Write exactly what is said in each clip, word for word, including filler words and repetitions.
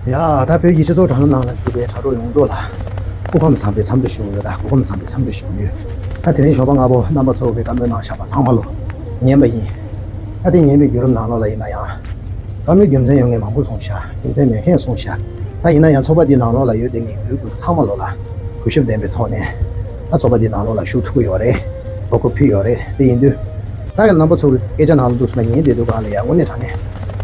ཡ། ད་བོད་ཀྱི་སྤྱི་ཚོགས་དྲ་ལམ་ནང་ལ་བཞུགས་པའི་དྲ་གྲོགས་ཡོངས་རྫོགས་ལ་སྐུ་ཁམས་བཟང་པོའི་འཚམས་འདྲི་ཞུ་གི་ཡོད། ད་སྐུ་ཁམས་བཟང་པོའི་འཚམས་འདྲི་ཞུ་གི་ཡོད། ད་དེ་རིང་ཞོགས་པ་སྔ་པོ་རྣམ་པ་ཚོ་གིས་བཀའ་མོལ་གནང་བཞག་པ་ཚང་མ་ལོ་ཉན་པ་ཡིན། ད་དེ་ཉན་པའི་བརྒྱུད་རིམ་ནང་ལོགས་ལ་ཡིན་ན་ཡང་། བཀའ་མོལ་རྒྱུ་མཚན་ཡོད་མཁན་མང་པོ་གསུངས་ཤག་རྒྱུ་མཚན་མེད་མཁན་གསུངས་ཤག་ད་ཡིན་ན་ཡང་ཚོགས་པ་འདིའི་ནང་ལོགས་ལ་ཡོད་བསྡད་མཁན་བོད་ཕྲུག་ཚང་མ་ལོ་ལ་གུས་ཞབས་ལྡན་པའི་ཐོག་ནས། ད་ཚོགས་པ་འདིའི་ནང་ལོགས་ལ་ཞུགས་ཐུབ་ཀྱི་ཡོད་རེད། དགོས་མཁོ་ཕུལ་ཡོད་རེད། དེ་ཡིན་དུས། ད་ཡང་རྣམ་པ་ཚོ་གི་སྐད་ཆ་ནང་ལ་འདུག་སེ་ཉན་བསྡད་དུས་སྒང་ལ་ཡང་དངོས་གནས་དྲང་གནས།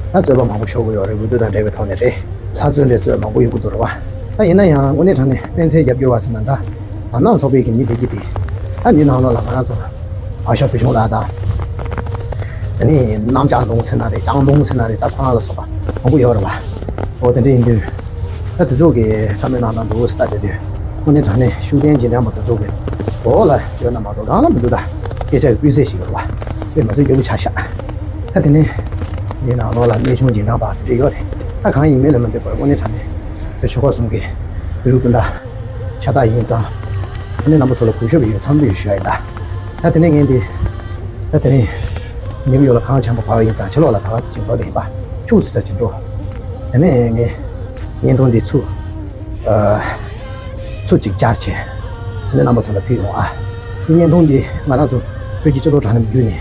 ད་རྩོད་པ་མང་པོ་ཤོར་གྱི་ཡོད་རེད། འོས་བསྡུ་དང་འབྲེལ་བའི་ཐོག་ནས་རེད། ལྷ་རྩོད་འདྲེ་རྩོད་མང་པོ་ཡོང་གི་འདུག་རེད་བ། ད་ཡིན་ན་ཡང་དངོས་གནས་དྲང་གནས་དཔེ་མཚོན་རྒྱབ་སྐྱོར་བ་ཟེར་ན་འདྲ། དོ་སྣང་ཚོགས་པའི་གི་མི་བསྡད་ཀྱི་དེ། ད་འདི་ནང་ལོགས་ལ་ང་རང་ཚོ། བ་ཤ་བུ་ཆུང་ལགས་དང་། དེ་ནས་གནམ་ལྕགས་མདོང་ཟེར་ན་རེད། ལྕགས་མདོང་ཟེར་ན་རེད། ད་ཁོ་རང་ལ་སོགས་པ་མང་པོ་ཡོད་རེད་བ། འོ་དེ་འདྲ་ཡིན་དུས། ད་དེ་ཚོ་གི་བཀའ་མོལ་གནང་སྟངས་འདུག་སེ་ལྟ་བསྡད་དུས། དངོས་གནས་དྲང་གནས་ཤུགས་ལྡན་རྗེས་འབྲང་པ་དེ་ཚོ་གི་འོག་ལ་ཡོད་ན་མ་གཏོགས་རང་ལ་མི་འདུག་ད་སྐད་ཆ་གི་སྤུས་ཚད་ཞིག་ཡོད་རེད་བ། དཔེ་མ་ཚོད་སྐྱོ་པོ་ཆགས་ཤག་ད་དེ་ནས་འདི་ནང་ལོགས་ལ་གནས་ཆུང་རྗེས་འབྲང་པ་དེ་འདྲ་ཡོད་རེད། ད་གང་ཡིན་མིན་ལ་མ་ལྟོས་པར་དངོས་གནས་དྲང་གནས་བོད་ཆོལ་ཁ་གསུམ་གི་བོད་རིགས་སྤུན་ཟླ་ཤ་སྟག་ཡིན་ཙང་། དངོས་གནས་རྣམ་པ་ཚོ་ལ་གུས་ཞབས་ཡོད། འཚམས་འདྲི་ཞུ་ཡ་ཡིན་ད། ད་དེ་ནས་ངས་འདི། ད་དེ་རིང་ནིའུ་ཡོག་ལ་གངས་ཆེན་པོ་བབས་ཡིན་ཙང་ཕྱི་ལོགས་ལ་ད་ག་ཚོད་ཅིག་འགྲོ་བསྡད་ཡིན་པ། ཁྱུག་ཙམ་འདྲ་ཅིག་འགྲོ། དེ་ནས་ངས་བརྙན་ཐུང་འདི་ཚུར། ཨ། ཚུར་ཅིག་སྦྱར་བྱས། དེ་ནས་རྣམ་པ་ཚོ་ལ་ཕུལ་ཡོང་ཨ། བརྙན་ཐུང་འདི་ང་རང་ཚོ་བོད་ཀྱི་སྤྱི་ཚོགས་དྲ་ལམ་བརྒྱུད་ནས།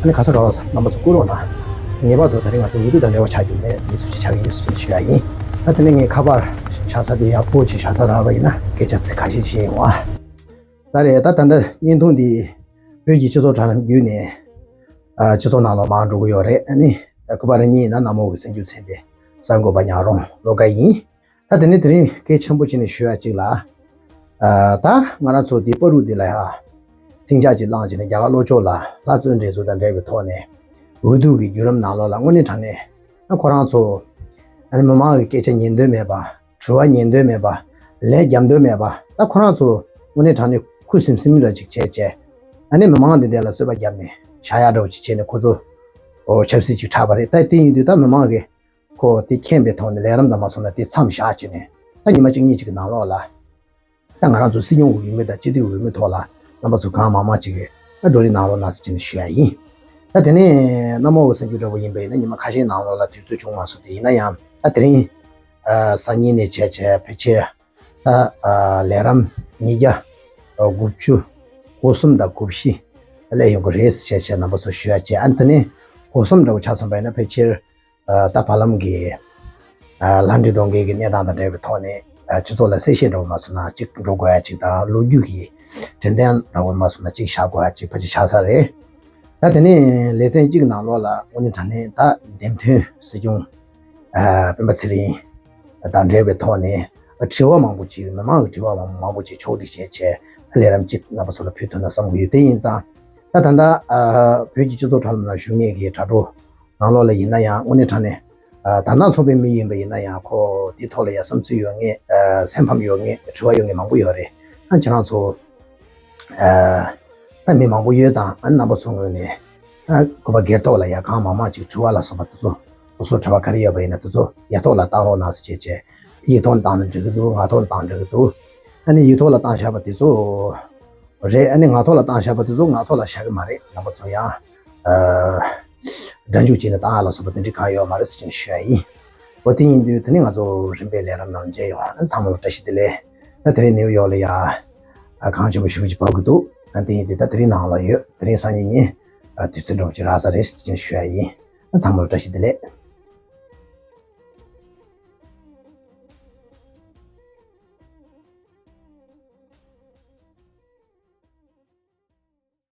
ཨ་ནི་ག་ས་ག་བ་རྣམ་པ་ཚོ་བསྐུར་རོགས་གནང་། ངེས་པར་དུ་ད་རིང་ང་ཚོ་འོས་བསྡུ་དང་འབྲེལ་བ་ཆགས་རྒྱུ་མེད། འདི་ཚོ་ཅིག་ཆགས་ཀྱི་ཡོད་ཟེར་ཞུ་ཡ་ཡིན། ད་དེ་ནས་ངས་ཁ་པར་བཞག་ས་དེ་ཡག་པོ་ཅིག་བཞག་ས་རག་པ་ཡིན་ན་སྐད་ཆ་ཚིག་ཁ་ཤས་བཤད་ཡོང་ཨ། ད་རེད། ད་ད་ལྟ་བརྙན་ཐུང་འདི་བོད་ཀྱི་སྤྱི་ཚོགས་དྲ་ལམ་བརྒྱུད་ནས། ཨ། སྤྱི་ཚོགས་ནང་ལོགས་མར་འགྲོ་གི་ཡོད་རེད། ཨ་ནི་སྐུ་པར་གཉིས་ཡིན་ན་གནམ་འོག་གི་སེམས་རྒྱུད་ཚན་པའི་གསར་འགོད་པ་ཉག་རོང་བློ་དགའ་ཡིན། ད་དེ་ནས་དེ་རིང་གལ་ཆེན་པོ་བྱས་ནས་ཞུ་ཡ་གཅིག་ལ། ཨ། ད་ང་རང་ཚོ་འདི་བར་དུ་འདི་ལ་ཡ། ཚིག་འཇགས་ཅིག་བླངས་བྱས་ནས་རྒྱ་གར་ལྷོ་ཕྱོགས་ལ་ལྷ་རྩོད་འདྲེ་ཚོ་དང་འབྲེལ་བའི་ཐོག་ནས། འོས་བསྡུ་གི་བརྒྱུད་རིམ་ནང་ལོགས་ལ་དངོས་གནས་དྲང་གནས། ཨ། ཁོ་རང་ཚོ། ཨ་ནི་མི་མང་གི་སྐད་ཆ་ཉན་འདོད་མེད་པ། དྲི་བ་ཉན་འདོད་མེད་པ། ལན་རྒྱབ་འདོད་མེད་པ། ད་ཁོ་རང་ཚོ་དངོས་གནས་དྲང་གནས་ཁུ་སིམ་སིམ་འདྲ་ཅིག་བྱས་བྱས། ཨ་ནི་མི་མང་འདི་འདྲ་ལ་རྩོད་པ་བརྒྱབ་ནས་བཞག་ཡ་འདྲ་བོ་ཅིག་བྱས་ནས་ཁོ་ཚོ། ཨོ། ཆབ་སྲིད་ཅིག་ཆགས་པ་རེད། ད་དེ་ཡིན་དུས་ད་མི་མང་གིས་ཁོ་དེ་མཁྱེན་པའི་ཐོག་ནས་ལས་རིམ་དང་མ་སོང་ན་དེ་མཚམས་བཞག་བྱས་ནས། ད་ཉི་མ་གཅིག་གཉིས་ཅིག་གི་ནང་ལོགས་ལ། ད་ང་རང་ཚོ་སྲིད་སྐྱོང་གི་འོས་མི་དང་སྤྱི་འཐུས་འོས་མི་ཐོག་ལ་རྣམ་པ་ཚོ་གང་མང་མང་ཅིག་གིས་ད་བགྲོ་གླེང་གནང་རོགས་གནང་ཟེར་བྱས་ནས་ཞུ་ཡ་ཡིན། ད་དེ་ནས་གནམ་འོག་གི་སེམས་རྒྱུད་འདྲ་བོ་ཡིན་པ་ཡིན་ན་ཉི་མ་ཁ་ཤས་ནང་ལོགས་ལ་དུས་ཚོད་བྱུང་མ་སོང་། དེ་ཡིན་ན་ཡང་ད་དེ་རིང་། ཨ། སང་ཉིན་ནས་བྱས་བྱས་ཕལ་ཆེར་ད། ཨ། ལས་རིམ་ཉིས་བརྒྱ་དགུ་བཅུ་གོ་གསུམ་དང་གོ་བཞི་སླེབས་ཡོང་གི་རེད་ཟེར་བྱས་བྱས་རྣམ་པ་ཚོ་ཞུ་ཡ་བྱས། ཨ་ནི་དེ་ནས་གོ་གསུམ་འདྲ་བོ་ཆགས་སོང་པ་ཡིན་ན་ཕལ་ཆེར། ཨ། ད་བར་ལམ་གྱི། ཨ། ལྷ་འདྲེ་གདོན་བགེགས་ཀྱི་གནས་སྟངས་དང་འབྲེལ་བའི་ཐོག་ནས། ཨ། སྤྱི་ཚོགས་ལ་གསལ་བཤད་འདྲ་བོ་མ་སོང་ན་གཅིག་འགྲོ་དགོས་ཡ་གཅིག་དང་། ལོ་རྒྱུས་ཀྱི་དྲན་རྟེན་འདྲ་བོ་མ་སོང་ན་གཅིག་བཞག་དགོས་ཡ་གཅིག་ཕལ་ཆེར་ཆགས་ས་རེད། ད་དེ་ནས་ལེ་ཚན་གཅིག་ནང་ལོགས་ལ་དངོས་གནས་དྲང་གནས་ད་འདེམས་ཐོན་སྲིད་སྐྱོང་། ཨ། སྤེན་པ་ཚེ་རིང་དང་འབྲེལ་བའི་ཐོག་ནས་དྲི་བ་མང་པོ་ཅིག་མི་མང་གི་དྲི་བ་མང་མང་པོ་ཅིག་ཕྱོགས་སྒྲིག་བྱས་བྱས་ལས་རིམ་གཅིག་རྣམ་པ་ཚོ་ལ་ཕུལ་ཐུབ་ན་བསམ་གྱི་ཡོད། དེ་ཡིན་ཙང་ད་ད་ལྟ། ཨ། བོད་ཀྱི་སྤྱི་ཚོགས་དྲ་ལམ་ལ་ཞུགས་མཁན་གྱི་དྲ་གྲོགས་ནང་ལོགས་ལ་ཡིན་ན་ཡང་དངོས་གནས་དྲང་གནས། ཨ། དོ་སྣང་ཚོགས་པའི་མི་ཡིན་པ་ཡིན་ན་ཡང་ཁོ་དེའི་ཐོག་ལ་ཡ་བསམ་ཚུལ་ཡོད་མཁན། ཨ། སེམས་ཕམ་ཡོད་མཁན། དྲི་བ་ཡོད་མཁན་མང་པོ་ཡོད་རེད། ཨ། ཁྱེད་རང་ཚོ། ཨ། ད་མི་མང་པོ་ཡོད་ཙང་། ཨ། རྣམ་པ་ཚོ་ངོས་ནས། ཨ། སྐུ་པར་སྒེར་ཐོག་ལ་ཡ་གང་མང་མང་ཅིག་དྲི་བ་ལ་སོགས་པ་དེ་ཚོ། སོ་སོ་དྲི་བ་ག་རེ་ཡོད་པ་ཡིན་ན་དེ་ཚོ་ཡ་ཐོག་ལ་བཏང་རོགས་གནང་ཟེར་བྱས་བྱས། ཡིག་ཐོག་ནས་བཏང་ན་འགྲིག་གི་འདུག་ངག་ཐོག་ནས་བཏང་འགྲིག་གི་འདུག་ཨ་ནི་ཡིག་ཐོག་ལ་བཏང་བཞག་པ་དེ་ཚོ་རེད། ཨ་ནི་ངག་ཐོག་ལ་བཏང་བཞག་པ་དེ་ཚོ་ངག་ཐོག་ལ་བཞག་གི་མ་རེད། རྣམ་པ་ཚོ་ཡང་། ཨ། སྒྲ་འཇུག་བྱས་ནས་བཏང་ཡ་ལ་སོགས་པ་དེ་འདྲ་གང་ཡོད་མ་རེད་ཟེར་བྱས་ནས་ཞུ་ཡ་ཡིན། འོ་དེ་ཡིན་དུས་དེ་ནས་ང་ཚོ་རིམ་པས་ལས་རིམ་ནང་མཇལ་ཡོང་། ཨ། ཚང་མ་ལ་བཀྲ་ཤིས་བདེ་ལེགས། ད་དེ་རིང་ནིའུ་ཡོག་ལ་ཡ། ཨ། གངས་ཆེན་པོ་ཞེ་པོ་ཅིག་བབས་ཀྱི་འདུག་ཨ། དེ་ཡིན་དུས་ད་དེ་རིང་ནང་ལ་ཡོད། དེ་རིང་སང་ཉིན་ཉིན། ཨ། དུས་ཚོད་འདྲ་བོ་ཅིག་རག་ས་རེད་ཟེར་བྱས་ནས་ཞུ་ཡ་ཡིན། ཨ། ཚང་མ་ལ་བཀྲ་ཤིས་བདེ་ལེགས།